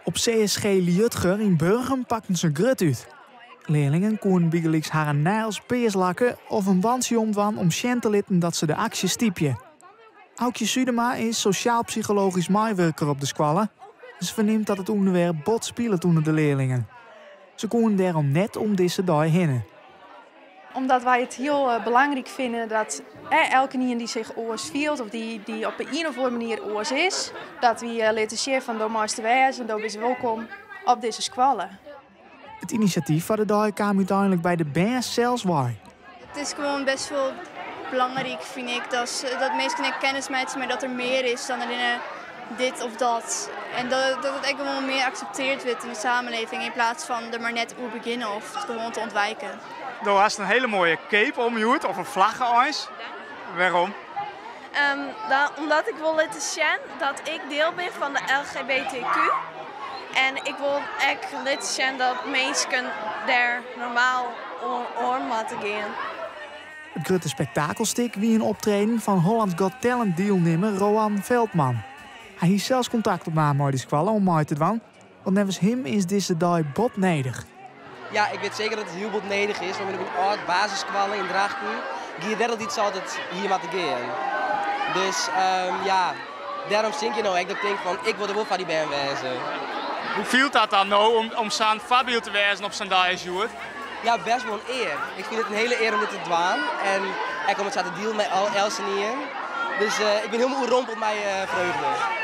Op CSG Liudger yn Burgum pakten se grut út. Learlingen koenen bygelyks harren neils pears lakke of in bantsje omdwaan om sjen te litten dat se de aksje stypje. Aukje Sudema is sosjaal-psychologysk meiwurker op de skoalle. Se fernimt dat it ûnderwerp bot spilet ûnder de learlingen. Se koenen dêrom net om dizze dei hinne. Omdat wy it hiel belangryk fine dat elkenien dy't sich oars fielt of dy't op de ien of oare manier oars is, dat wy litte sjen fan do meist der wêze en do bist wolkom op dizze skoalle. It inisjatyf foar de dei kaam úteinlik by de bern sels wei. It is gewoan best wol belangryk, fyn ik, dat minsken ek kennis meitsje mei dat der mear is dan allinne dit of dat. En dat it ek gewoan mear akseptearre wurdt yn de samenleving yn plaats fan der mar net oer begjinne of it gewoan te ûntwiken. Do hast in hiele moaie cape om hjoed, of in flagge eins. Wêrom? Omdat ik wol litte sjen dat ik diel bin fan de LGBTQ. En ik wol ek litte sjen dat minsken dêr normaal oan moatte gean. It grutte spektakelstik wie in optreden fan Holland's Got Talent dielnimmer Roan Veldman. Hy hie sels kontakt opnaam mei de skoalle om mei te dwaan, want neffens him is dizze dei bot nedich. Ja, ik wit seker dat it hiel bot nedich is, want op myn âld basisskoalle yn Drachten gie it net altyd sa dat it hier moat gean. Dus ja, dêrom sink je no ek dat ik tink fan ik wol der wol foar dy bern wêze. Hoe fielt dat dan no om sa'n foarbyld te wêzen op sa'n dei as hjoed? Ja, best wol in ear. Ik fyn it in hiele ear om dit te dwaan en ek om it sa te dielen mei eltsenien. Dus ik bin hielendal oerrompeld mei freugde.